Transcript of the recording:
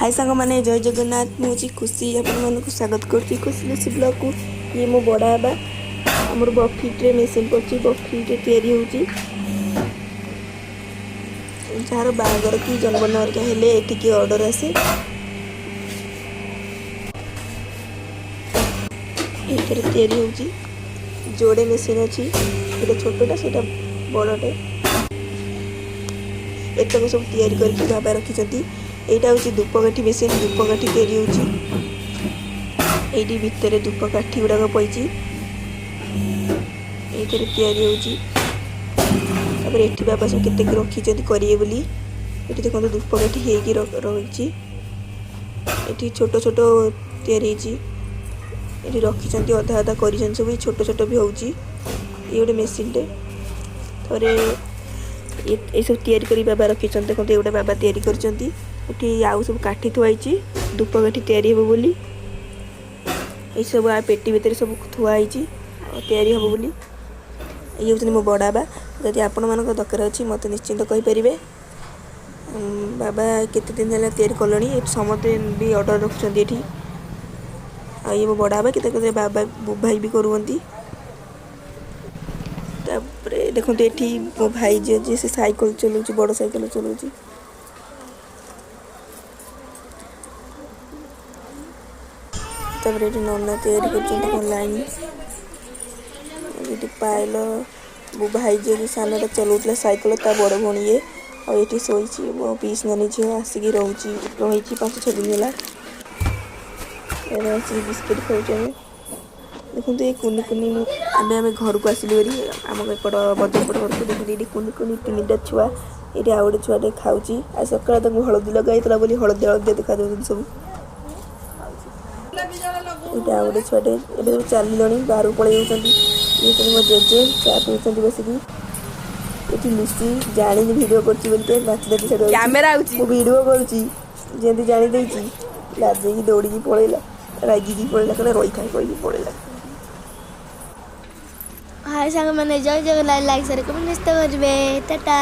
High ସାଙ୍ଗମାନେ, ଜୟ ଜଗନ୍ନାଥ। ମୁଁ ହେଉଛି ଖୁସି, ଆପଣମାନଙ୍କୁ ସ୍ୱାଗତ କରୁଛି ଖୁସି ଲୁସି ବ୍ଲଗ୍କୁ। ଇଏ ମୋ ବଡ଼ ବାବା। ଆମର ବଫିଟ୍ରେ ମେସିନ୍ ପଡ଼ିଛି, ବଫିଟ୍ରେ ତିଆରି ହେଉଛି। ଯାହାର ବାହାଘର କି ଜନ୍ମଦିନ ହେରିକା ହେଲେ ଏଠିକି ଅର୍ଡ଼ର ଆସେ। ଏଇଥିରେ ତିଆରି ହେଉଛି। ଯୋଡ଼େ ମେସିନ୍ ଅଛି, ଏଇଟା ଛୋଟଟା, ସେଇଟା ବଡ଼ଟେ। ଏତକ ସବୁ ତିଆରି କରିକି ବାବା ରଖିଛନ୍ତି। ଏଇଟା ହେଉଛି ଧୂପକାଠି ମେସିନ୍, ଧୂପକାଠି ତିଆରି ହେଉଛି। ଏଇଠି ଭିତରେ ଧୂପକାଠି ଗୁଡ଼ାକ ପଇଛି, ଏଇଥିରେ ତିଆରି ହେଉଛି। ତାପରେ ଏଠି ବାବା ସବୁ କେତେ ରଖିଛନ୍ତି କରିବେ ବୋଲି। ଏଠି ଦେଖନ୍ତୁ, ଧୂପକାଠି ହେଇକି ରହିଛି। ଏଠି ଛୋଟ ଛୋଟ ତିଆରି ହେଇଛି। ଏଠି ରଖିଛନ୍ତି, ଅଧା ଅଧା କରିଛନ୍ତି ସବୁ। ଏଇ ଛୋଟ ଛୋଟ ବି ହେଉଛି। ଇଏ ଗୋଟେ ମେସିନ୍ଟେ। ତାପରେ ଏସବୁ ତିଆରି କରି ବାବା ରଖିଛନ୍ତି। ଦେଖନ୍ତୁ, ଏଗୁଡ଼ା ବାବା ତିଆରି କରିଛନ୍ତି। ଏଠି ଆଉ ସବୁ କାଠି ଥୁଆ ହେଇଛି, ଧୂପକାଠି ତିଆରି ହେବ ବୋଲି। ଏଇସବୁ ଆ ପେଟି ଭିତରେ ସବୁ ଥୁଆ ହେଇଛି ଆଉ ତିଆରି ହେବ ବୋଲି। ଇଏ ହେଉଛନ୍ତି ମୋ ବଡ଼ ବାବା। ଯଦି ଆପଣମାନଙ୍କ ଦରକାର ଅଛି, ମୋତେ ନିଶ୍ଚିନ୍ତ କହିପାରିବେ। ବାବା କେତେ ଦିନ ହେଲା ତିଆରି କଲେଣି। ଏଠି ସମସ୍ତେ ବି ଅର୍ଡ଼ର ରଖୁଛନ୍ତି ଏଠି। ଆଉ ଇଏ ମୋ ବଡ଼ ବାବା, କେତେ କେତେ ବାବା ଭାଇ ବି କରୁଛନ୍ତି। ତାପରେ ଦେଖନ୍ତୁ, ଏଠି ମୋ ଭାଇ ଯିଏ ଯିଏ ସେ ସାଇକେଲ ଚଲାଉଛି, ବଡ଼ ସାଇକେଲ ଚଲାଉଛି। ତାପରେ ଏଠି ନନା ତିଆରି କରୁଛନ୍ତି କ'ଣ ଲାଇନ୍। ଏଠି ପାୟଲ, ମୋ ଭାଇ ଯିଏ ସାନଟା ଚଲାଉଥିଲା ସାଇକେଲ, ତା ବଡ଼ ଭଉଣୀ ଇଏ। ଆଉ ଏଠି ଶୋଇଛି ମୋ ପିଇସି ନାନୀ ଝିଅ, ଆସିକି ରହୁଛି, ରହିଛି 5-6 ଦିନ ହେଲା। ଏବେ ଆସିକି ବିସ୍କୁଟ ଖାଉଛୁ ଆମେ। ଦେଖନ୍ତୁ, ଏଇ କୁନି କୁନି, ଆମେ ଆମେ ଘରକୁ ଆସିଲୁ ଭାରି ଆମ ଏପଟ ବଜାର ପଟ ଘରକୁ। ଦେଖନ୍ତୁ, ଏଇଠି କୁନି କୁନି ତିନିଟା ଛୁଆ। ଏଇଠି ଆଉ ଗୋଟେ ଛୁଆଟେ ଖାଉଛି। ଆଉ ସକାଳେ ତାଙ୍କୁ ହଳଦୀ ଲଗା ହେଇଥିଲା ବୋଲି ହଳଦିଆ ହଳଦିଆ ଦେଖାଯାଉଛନ୍ତି ସବୁ। ଏଇଟା ଆଉ ଗୋଟେ ଛୁଆଟେ। ଏବେ ସବୁ ଚାଲିଲେଣି, ବାହାରକୁ ପଳେଇ ଯାଉଛନ୍ତି। ଇଏ ହେଉଛନ୍ତି ମୋ ଜେଜେ, ଚା ପିଉଛନ୍ତି ବସିକି। ଏଠି ଲୁସି ଜାଣିନି ଭିଡ଼ିଓ କରୁଛି ବୋଲି, ନାଚି ନାଚି ସେଠୁ କ୍ୟାମେରା ଆଉଛି। ମୁଁ ଭିଡ଼ିଓ କରୁଛି ଯେମିତି ଜାଣି ଦେଇଛି, ଲାଜେଇକି ଦୌଡ଼ିକି ପଳେଇଲା, ରାଗିକି ପଳେଇଲା। କହିଲା ରହିଥା କହିକି ପଳେଇଲା। ହାଇ ସାଙ୍ଗମାନେ, ଜୟ ଜଗନ୍ନାଥ। ଲାଇକ୍, ସେୟାର, କମେଣ୍ଟ ନିଶ୍ଚିତ କରିବେ। ଟାଟା।